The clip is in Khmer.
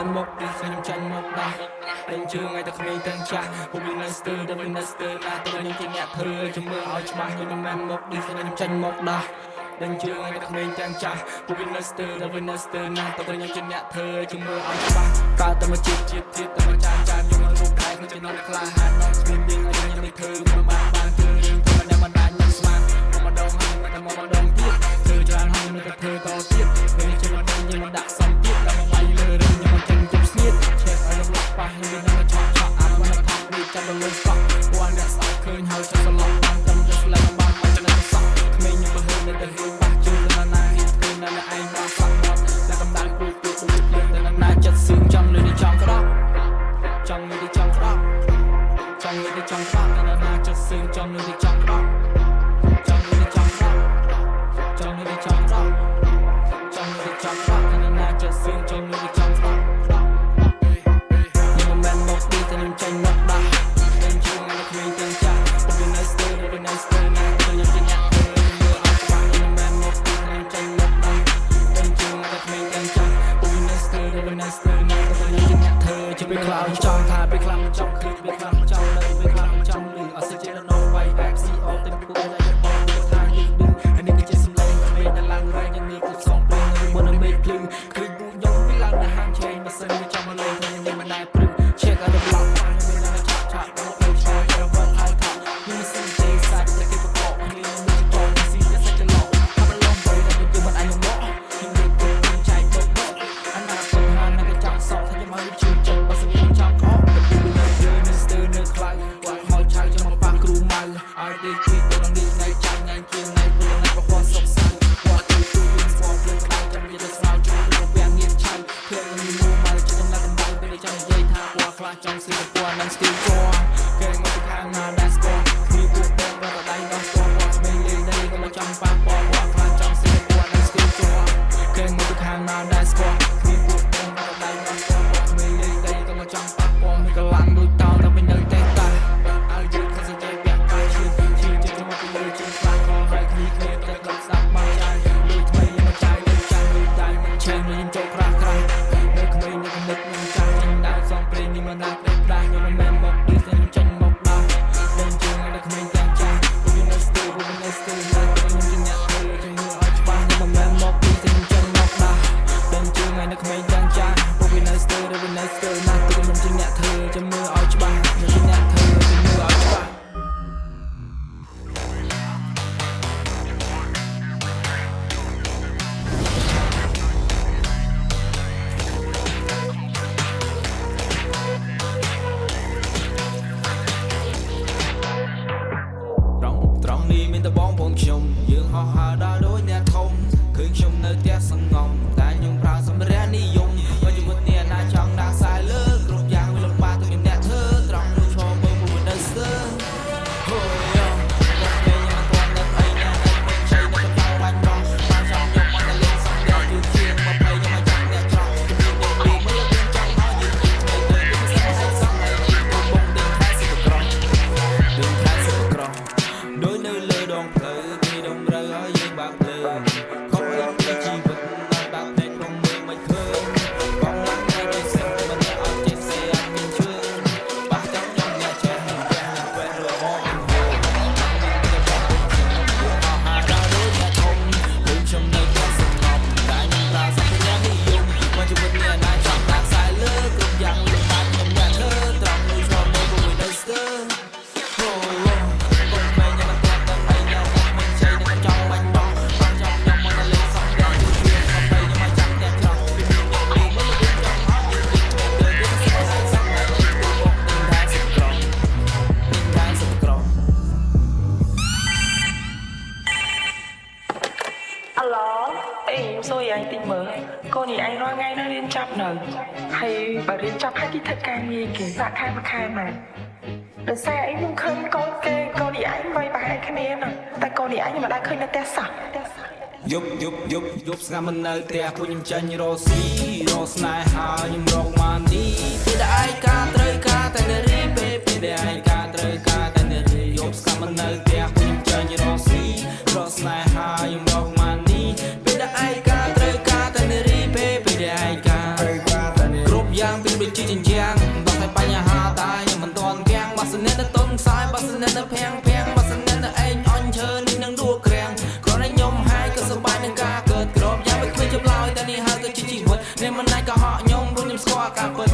មែនមកពីខ្ញុំចាញ់មកដាស់ដេញជើងឲ្យតែក្មេងទាំងចាស់ពួកវានៅស្ទើរតែវានៅស្ទើរណាស់តែខ្ញុំជាអ្នកធ្វើជំរឿឲ្យច្បាស់ខ្ញុំមិនមែនមកពីខ្ញុំចាញ់មកដាស់ដេញជើងឲ្យតែក្មេងទាំងចាស់ពួកវានៅស្ទើរតែវានៅស្ទើរណាស់តែខ្ញុំជាអ្នកធ្វើជំរឿឲ្យច្បាស់កើតតែមកជាតិជាតិជាតិតែមកចានចានខ្ញុំមិនរូបខែខ្ញុំចំណត់ក្លាហាននំគ្មានមានឲ្យខ្ញុំនេះធ្វើខ្ញុំបានបានធ្វើរឿងខ្ញុំមិនដែលមិនដាច់ខ្ញុំស្មានមកម្ដងហើយមិនតែមកម្ដងទៀតធ្វើច្រើនហើយខ្ញុំនៅតែធ្វើតទៀតពេលនេះខ្ញុំមិនដឹងខ្ញុំមិនដាក់សំទៀតដល់មកវាយលើរឿងខ្ញុំមិនចេញជប់ស្ងៀតឆេះឲ្យលោកប៉ះខ្ញុំមានតែឆក់ឆក់អានមកថប់នេះចាំដល់លុយកក់ពួកអ្នកស្អប់ឃើញហើយចង់សន្លប់បានត្រឹមតែស្លែងបានមកចំណេះសក់ក្មេងខ្ញុំបើហឺនៅតែហឺប៉ះជឿទៅណាហ៊ានធ្វើនៅឯងមកសក់មាត់តែកម្ដៅព្រួយព្រួយដូចភ្លើងទៅណាចិត្តសឿងចង់លឺនេះចង់ក្តោចង់លឺនេះចង់ក្តោចង់លឺនេះចង់ក្តោតែណាចិត្តសឿងចង់លឺនេះចង់ក្តោចង់លឺនេះចង់ក្តោចង់លឺនេះចង់ក្តោចង់លឺនេះចង់ក្តោតែណាចិត្តសឿងចង់លឺនេះចង់ក្តោខ្ញុំមិនមែនមកពីតែខ្ញុំចេញមកដាស់តែជួងឲ្យក្មេងទាំងចាស់ពួកវានៅស្ទើរវានៅស្ទើរណាស់តែខ្ញុំជាអ្នកធ្វើមើលឲ្យច្បាស់ខ្ញុំមិនមែនមកពីតែខ្ញុំចេញមកដាស់តែជួងឲ្យក្មេងទាំងចាស់ពួកវានៅស្ទើរវានៅស្ទើរណាស់តែខ្ញុំជាអ្នកធ្វើជាពេលខ្លះចង់ថាពេលខ្លះចង់ឃើញពេលខ្លះចង់នៅពេលខ្លះចង់លឺអត់សិជានៅវាយ FCO តែពួកគេតែបងថាយើងឌឺហើយនេះគឺជាសម្លេងក្មេងដែលឡើងរែងយ៉ាងងើបទៅសងព្រេងនៅមុននឹងមេឃភ្លឺឃើញពួកខ្ញុំពីឡើងនៅហាងឆេងបើសិនវាចង់មកលេងខ្ញុំមិនដែលព្រឺ Check out the block ខ្ញុំមានតែឆាក់ឆាក់មកផ្លូវឆ្ងាយរវល់ហើយថក់ខ្ញុំមិនសិនទេសាច់តែគេប្រកបគ្នាមួយចងស៊ីតែសាច់ច្រឡំថាមិនឡងបីតែយើងមិនអាចមកខ្ញុំលើកទៅខ្ញុំចែកមកមកអនាគតហានៅតែចង់សក់ថាខ្ញុំឲ្យជឿចិត្តបើសិនខ្ញុំចង់ខកតែពួកនៅយើងនៅស្ទើរនៅខ្លៅគាត់ហៅឆៅចាំមកប៉ះគ្រូម៉ៅឲ្យដេកពីទៅនឹងនេះថ្ងៃចាញ់ថ្ងៃជាថ្ងៃព្រោះថ្ងៃប្រព័ន្ធសុខសាន្តគាត់ទៅទូយើងស្គាល់ភ្លើងក្តៅចាំនិយាយទៅស្មៅជួបរវាងងៀតឆៅភ្លើងនឹងមួម៉ៅចិត្តដំណើរកម្ដៅពេលនេះចង់និយាយថាពណ៌ខ្លះចង់ស៊ីពណ៌នឹងស្ទីលជ័រគេមកពីខាងណាដែលស្គាល់គ្នាពួកបងរត់ដៃដោះតពណ៌ក្មេងលេងដីក៏មកចង់ប៉ះពណ៌ពណ៌ខ្លះចង់ស៊ីពណ៌នឹងស្ទីលជ័រគេមកពីខាងណាដែលស្គាល់គ្នាពួកបងរត់ដៃដោះតពណ៌ក្មេងលេងដីក៏មកចង់ប៉ះពណ៌មានកលាំងដូចតោតែមិននៅទេតាឲ្យយឺតខសចេពាក់កាឈឿនឈឿនចិត្តមកពីលើជើងខ្លះក៏ឲ្យគ្នាគ្នាតែដល់ស្ដាប់បានចាយលុយថ្មីមកចាយលុយចាស់លុយដៃមិនឆេងខ្ញុំចូលក្រាស់ក្រាស់នៅក្មេងនៅគំនិតខ្ញុំចាស់ចេញដើរសងព្រេងនេះមកណាព្រេះប្រាស់ខ្ញុំមិនមែនមកឌីខ្ញុំចេញមកដាស់ដឹងជើងឲ្យក្មេងទាំងចាស់ពួកវានៅស្ទើរពួកវានៅស្ទើរណាស់ខ្ញុំជាអ្នកធ្វើជំនឿឲ្យច្បាស់ខ្ញុំមិនមែនមកឌីខ្ញុំចេញមកដាស់ដឹងជើងឲ្យក្មេងទាំងចាស់ពួកវានៅស្ទើរវានៅស្ទើរណាស់ខ្ញុំជាអ្នកធ្វើជំនឿឲ្យច្បាស់ខ្ញុំជាអ្នកធ្វើជំនឿឲ្យច្បាស់ ត្រង់ត្រង់នេះមានតែបងប្អូនខ្ញុំយើងហោះហើរដល់ដូចអ្នកធំឃើញខ្ញុំនៅផ្ទះសងំតែខ្ញុំប្រើសម្ភារៈនិយមបើជីវិតនេះណាចង់ដាក់ខ្សែលើគ្រប់យ៉ាងវាលំបាកតែខ្ញុំអ្នកធ្វើត្រង់នោះឈរមើលពួកនៅស្ទើហូយយកពេលខ្ញុំមិនទាន់នឹកអីណានៅក្មេងឆៃនៅកំដៅបាញ់បោះបានចង់ខ្ញុំមកតែលេងសំដេជូជាង20ខ្ញុំមកចាំអ្នកត្រង់ជំនាញនេះមើលលឿនចង់ឲ្យយើងពីក្មេងទៅទីសិនសិនសំអីនេះបងទិញខែសិបក្រោះទិញខែសិបក្រោះដោយនៅលើដងផ្លូវគេតម្រូវឲ្យយើងបើកភ្លើងខុសអីពីជីវិតអត់បើកភ្នែកផងមើលមិនឃើញបងឡើងតែដូចសិនមិនអត់ចេះសេអត់មានជឿបាសចង់ខ្ញុំអ្នកចេះខ្ញុំចេះខ្ញុំវែរមកហូដល់ដូចអ្នកធំឃើញខ្ញុំនៅផ្ទះសំងំតែខ្ញុំប្រើសម្ភារៈនិយមមកជីវិតនេះណាចង់ដាក់ខ្សែលើគ្រប់យ៉ាងលំបាកខ្ញុំអ្នកធ្វើត្រង់នោះឈរមើលពួកនៅស្ទើហូកុំមែនខ្ញុំមិនទាន់ដឹងអីណាមិនឆៃនឹងចង់បាញ់បោះបានចង់ខ្ញុំមកតែលេងសំដេជូជាង20ខ្ញុំមកចាំអ្នកត្រង់ពីមានខ្ញុំលឺមើលលឿនចង់ឲ្យយើងពីក្មេងទៅទីសិនសិនសំអីនេះបងទិញខែសិបក្រទិញខែសិបក្រ អាឡូអេខ្ញុំសួរឯងតិចមើលកូននេះឯងរាល់ថ្ងៃនៅរៀនចប់នៅហើយបើរៀនចប់ហើយគេធ្វើការងារគេប្រាក់ខែមួយខែមកដោយសារអីខ្ញុំឃើញកូនគេកូននេះឯងវ័យប្រហែលគ្នាណាតែកូននេះឯងខ្ញុំមិនដែលឃើញនៅផ្ទះសោះ យប់យប់យប់យប់ស្ងាត់មិននៅផ្ទះពួកខ្ញុំចាញ់រកស៊ីរកស្នេហាខ្ញុំរកម៉ានីពេលដែលឯកាត្រូវការតែនារីពេលពេលដែលឯកាត្រូវការតែនារីយប់ស្ងាត់មិននៅផ្ទះពួកខ្ញុំចាញ់រកស៊ីរកស្នេហាខ្ញុំរកម៉ានីពេលដែលឯកាត្រូវការតែនារីពេលពេលដែលឯកា ត្រូវការតែនេះ គ្រប់ ល់ការពិត។